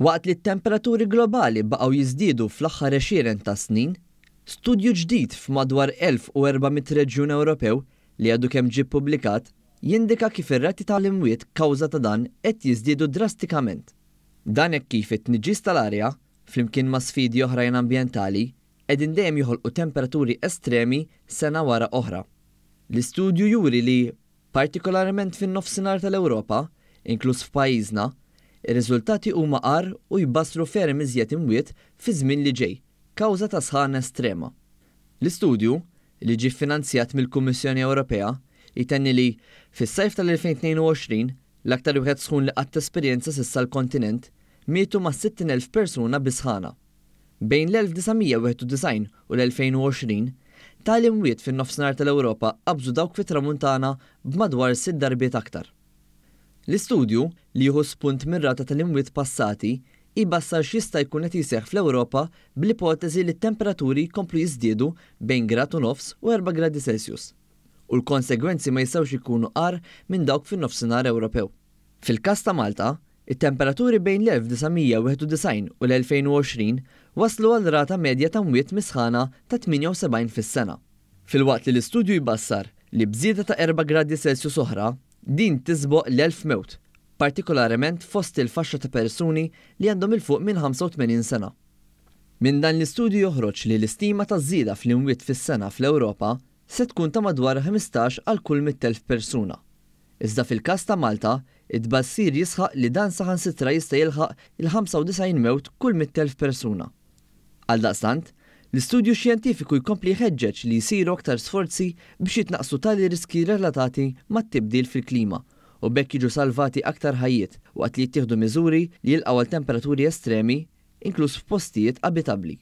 Waqt li t-temperaturi globali baqgħu jiżdiedu fl-aħħar għexieren ta' snin, studju ġdid f'madwar 1,400 reġjun Ewropew li għadu kemm ġie ppubblikat jindika kif ir-rati tal-imwiet kawża ta' dan qed jiżdiedu drastikament. Dan hekk kif it-tniġġis tal-arja, flimkien ma' sfidi oħrajn ambjentali, qegħdin dejjem joħolqu temperaturi estremi sena wara oħra. L-istudju juri li, partikolarment fin-Nofsinhar tal-Ewropa, inkluż f'pajjiżna, ir-riżultati huma agħar u jbassru ferm iżjed imwiet fiż-żmien li ġej kawża ta' sħana estrema. L-istudju, li ġie ffinanzjat mill-Kummissjoni Ewropea, jtenni li, fis-sajf tal-2022, l-aktar wieħed sħun li qatt esperjenza s'issa l-kontinent, mietu mas-60,000 persuna bi sħana. Bejn l-1991 u l-2020, tali mwiet fin-Nofsinhar tal-Ewropa qabżu dawk fit-Tramuntana b'madwar sitt darbiet aktar. L-istudju, li jieħu spunt mir-rata tal-imwiet passati, jbassar x'jista' jkun qed jseħħ fl-Ewropa bl-ipoteżi li t-temperaturi jkomplu jiżdiedu bejn grad u nofs u erba' gradi Celsius, u l-konsegwenzi ma jistgħux ikunu agħar minn dawk fin-Nofsinhar Ewropew. Fil-każ ta' Malta, it-temperaturi bejn l-1991 u l-2020 wasslu għal rata medja ta' mwiet mis-sħana ta' 78 fis-sena. Filwaqt li l-istudju jbassar li b'żieda ta' erba' gradi Celsius oħra, din tisboq l-1,000 mewt, partikolarement fost il-faxxa ta' persuni li għandhom 'il fuq minn 85 sena. Minn dan l-istudju joħroġ li l-istima taż-żieda fl-imwiet fis-sena fl-Ewropa se tkun ta' madwar 15 għal kull 100,000 persuna. Iżda fil-każ ta' Malta, it-tbassir jisħaq li dan saħansitra jista' jilħaq il-95 mewt kull 100,000 persuna. Għaldaqstant, l-istudju xjentifiku jkompli jħeġġeġ li jsiru aktar sforzi biex jitnaqqsu tali riskji relatati mat-tibdil fil-klima u b'hekk jiġu salvati aktar ħajjiet waqt li jittieħdu miżuri li jilqgħu għal temperaturi estremi, inkluż f'postijiet abitabbli.